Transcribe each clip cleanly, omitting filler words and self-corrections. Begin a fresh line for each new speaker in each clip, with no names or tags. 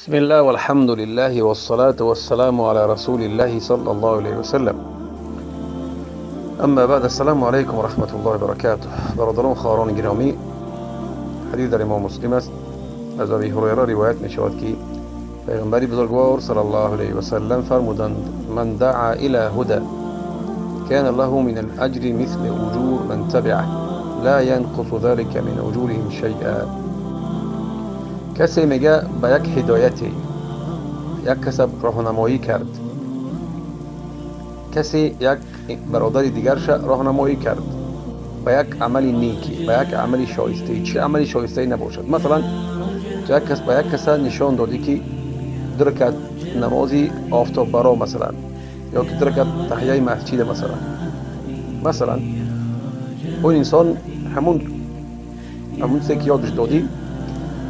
بسم الله والحمد لله والصلاة والسلام على رسول الله صلى الله عليه وسلم. اما بعد، السلام علیکم و رحمت الله و برکاته. برادران خواهران گرامی، حدیث در امام مسلم است. از ابی هریره روایت می شود که پیغمبر بزرگوار صلی الله علیه و سلم فرمودند: من دعا الى هدى كان له من الاجر مثل اجور من تبعه لا ينقص ذلك من اجورهم شيئا. کسی میگه به یک هدایتی یک کس راهنمایی کرد، کسی یک برادر دیگرش راهنمایی کرد به یک عمل نیکی، به یک عمل شایسته، چه عمل شایسته نباشد. مثلا تو یک کس به یک کس نشان دادی که دو رکعت نمازی آفتاب برا مثلا، یا که دو رکعت تحیه مسجد مثلا اون انسان همون چیزی که یادش دادی،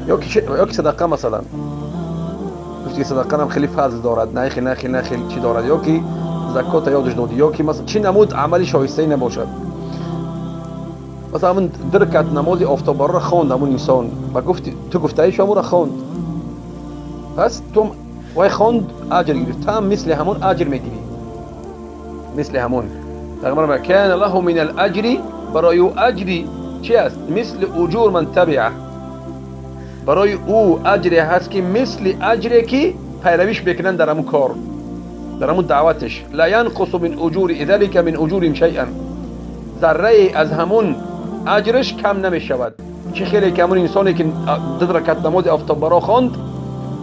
یا که صدقه مثلا، گفتی صدقه هم خیلی فضل دارد، نه خیلی نه خیلی نه خیلی چی دارد، یا که زکات یادش دادی، یا که مثلا چی نمود عملی شایسته نباشد. مثلا همون دو رکعت نماز آفتاب را خواند همون انسان و گفتی تو گفته شما را خواند، پس تو وای خواند اجر گرفت، تو هم مثل همون اجر میگیری، مثل همون. پیغمبر کان له من الاجر، برای او اجری چی است؟ مثل اجور من تبعه، برای او اجری هست که مثل اجری که پیرویش بکنن در همون کار، در همون دعوتش. لا ینقص من اجور ذلك من اجورهم شیئا، ذره از همون اجرش کم نمیشود. چه خیلی که همون انسانی که دو رکعت نماز آفتاب برا خواند،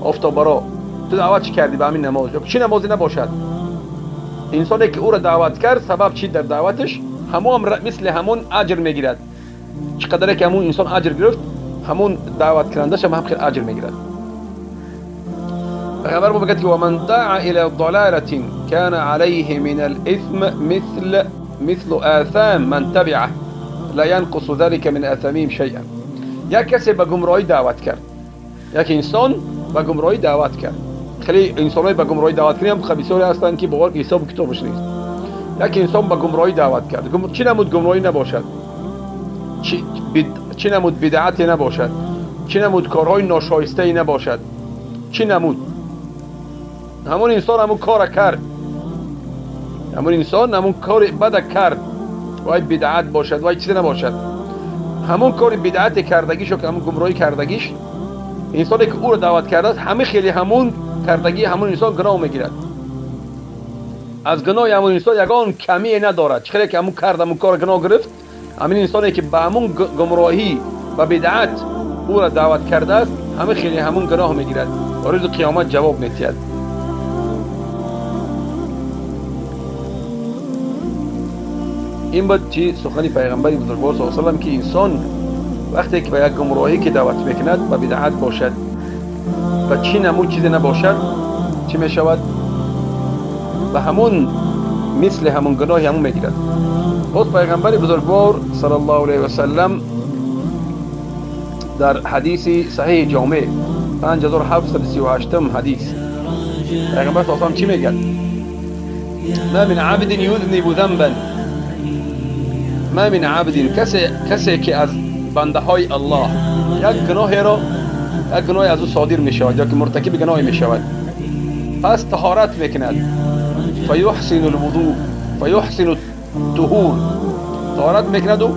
آفتاب برا تو دعوت چی کردی به همین نماز، یا چی نمازی نباشد، انسانی که او را دعوت کرد سبب چی در دعوتش، همون مثل همون اجر میگیرد. چقدر که همون انسان اجر گرفت، همون دعوت کنندش هم خیلی اجر میگیرد. پیغمبر ما میگه که ومن دعا الى ضلاله كان عليه من الاثم مثل آثام من تبعه لا ينقص ذلك من آثامهم شيئا. یک کسی به گمراهی دعوت کرد، یک انسان به گمراهی دعوت کرد. خیلی انسانای به گمراهی دعوت کردن خبیثایی هستند که باور حساب کتابش نیست. یک انسان به گمراهی دعوت کرد، چی نمود گمراهی نباشد، چی نمود بدعتی نباشد، چی نمود کارهای ناشایسته نباشد، چی نمود، همون انسان همون کار کرد، همون انسان همون کار بد کرد، وای بدعت باشد وای چیزی نباشد، همون کار بدعت کردگیش و همون گمراهی کردگیش، انسانی که او رو دعوت کرده است همه خیلی همون کردگی همون انسان گناه میگیرد. از گناه همون انسان یگان کمی ندارد. چه که همون کرد همون کار گناه گرفت، همین انسانی که به همون گمراهی و بدعت او را دعوت کرده است همه خیلی همون گناه میگیرد و روز قیامت جواب میدهد. این بود چی سخنی پیغمبر بزرگوار صلی الله علیه و سلم که انسان وقتی که به یک گمراهی که دعوت میکند و بدعت باشد و چی نمود چیزی نباشد، چی میشود؟ و همون مثل همون گناهی همون میگیرد. باز پیغمبر بزرگوار صلی الله علیه و سلم در حدیث صحیح جامع 5738 حدیث پیغمبر صلی الله علیه و سلم چی میگه؟ ما من عبد یذنب ذنبا، ما من عبد، کسی که از بنده های الله یک گناهی را، یک گناهی از او صادر می شود یا که مرتکب گناهی می شود، پس طهارت میکند، فیحسن الوضوء فیحسن الطهور، طهارت میکند و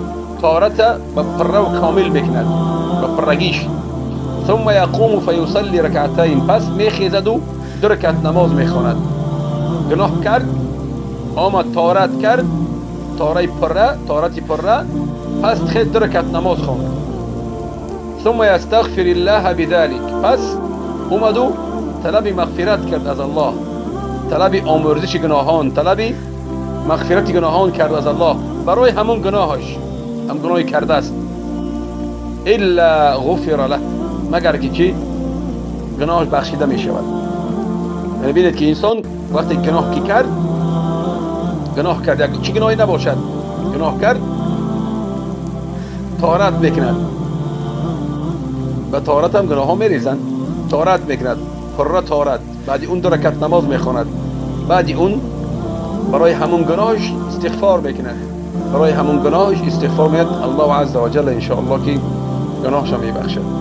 طهارت به پره و کامل میکند به پرگیش. ثم یقوم فیصلی رکعتین، پس میخیزد و دو رکعت نماز میخواند. گناه کرد، آمد طهارت کرد، طهارت پره، پس خیلی دو رکعت نماز خواند. ثم یستغفر الله بذلك، پس اومد و طلب مغفرت کرد از الله، طلب آمرزش گناهان، طلب مغفرت گناهان کرد از الله برای همون گناهش، هم گناهی کرده است. الا غفر له، مگر که چی؟ گناهش بخشیده می شود. یعنی ببینید که انسان وقتی گناه کی کرد، گناه کرد، یک چی گناهی نباشد، گناه کرد، طهارت میکند، به طهارت هم گناه ها میریزند، طهارت میکند، پره طهارت، بعد اون دو رکعت نماز میخواند، بعد اون برای همون گناهش استغفار میکند، برای همون گناهش استغفار میکند، الله عز وجل ان شاء الله که گناهش میبخشد.